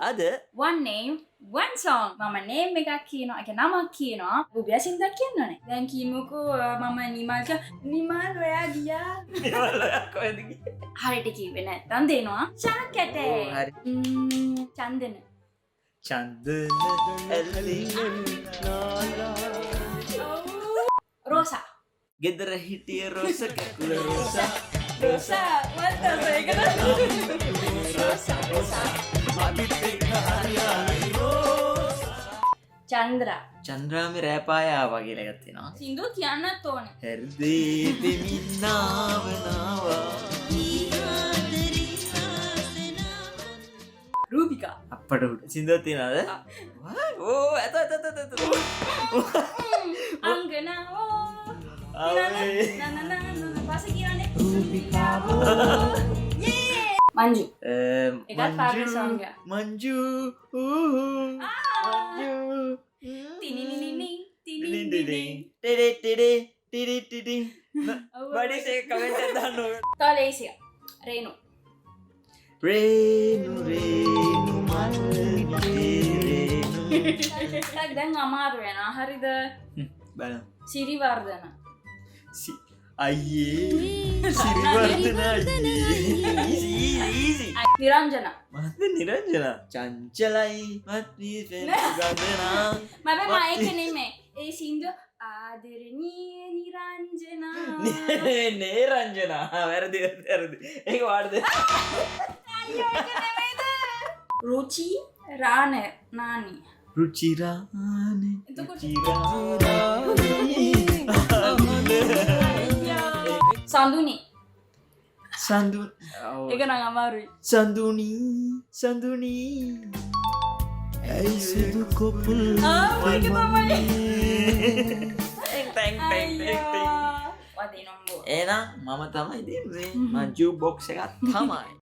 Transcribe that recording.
අද One name, one song. මම name එකක් කියනවා. ඒ කියන්නේ නමක් කියනවා. ඔබ සින්දුවක් කියන්න ඕනේ. දැන් කියමුකෝ මම නිමල් කිය. නිමල් ඔයා ගියා. නිමල් ඔයා කොහෙද ගියේ? හරියට කිව්වේ නැත්තම් දෙනවා. ශාක් කැටේ. ඔව්, හරි. චන්දන. චන්දන ඇල්ලේ. රෝසා. ගෙදර හිටිය රෝස කකුල රෝසා රෝසා. මන්ට ඒකද? Rosa Rosa. චන්ද්‍රා. චන්ද්‍රාමි රෑපාය ආවා කියලා එකක් තියෙනවා. සින්දුව කියන්නත් ඕනේ. හෘදේ දෙමින් නාව නාවා. රූපිකා. අප්පට උඩ සින්දුවක් තියෙනවද? ඕ ඇත ඇත ඇත ඇත. අංගනාවෝ. ආවේ. නා නා නා නා පස්සේ කියන්නේ රූපිකාවෝ. මංජු. ඒකත් favorite song එක. මංජු මංජු. තිනිනිනිනි ටිඩින් තිනිනිනි. ටිඩි ටිඩි ටිඩි ටිඩි. ඔව්. බඩිස් එක කමෙන්ට් එකක් දාන්න ඕන. තව ලේසිය. රේණු. රේනු රේනු මල් රේනු. ටිකක් දැන් අමාරු වෙනවා. හරිද? බලමු. සිරිවර්ධන. අයියේ සිරිවර්ධන අයියේ. Easy easy. Niranjana. මන්ද නිරංජන චංචලයි මත්වී ගඳනා. මම මම ඒක නෙමෙයි. ඒ සින්දුව ආදරණීය නිරංජනා. නේ රංජනා වැරදි වැරදි. ඒක වාඩද? අයියෝ ඒක නෙමෙයිද? රුචි රාන නානි. රුචිරානේ. එතකොට රුචිරානේ. සඳුනි. සඳු ඒක නම් අමාරුයි. සඳුනි සඳුනි ඇයි සුදු කොපුල් ආ ඒක තමයි. Ten ten ten ten. අයියෝ. වදිනම්බෝ. එහෙනම් මම තමයි දෙන්නේ. මං ජූ බොක්ස් එකක් තමයි.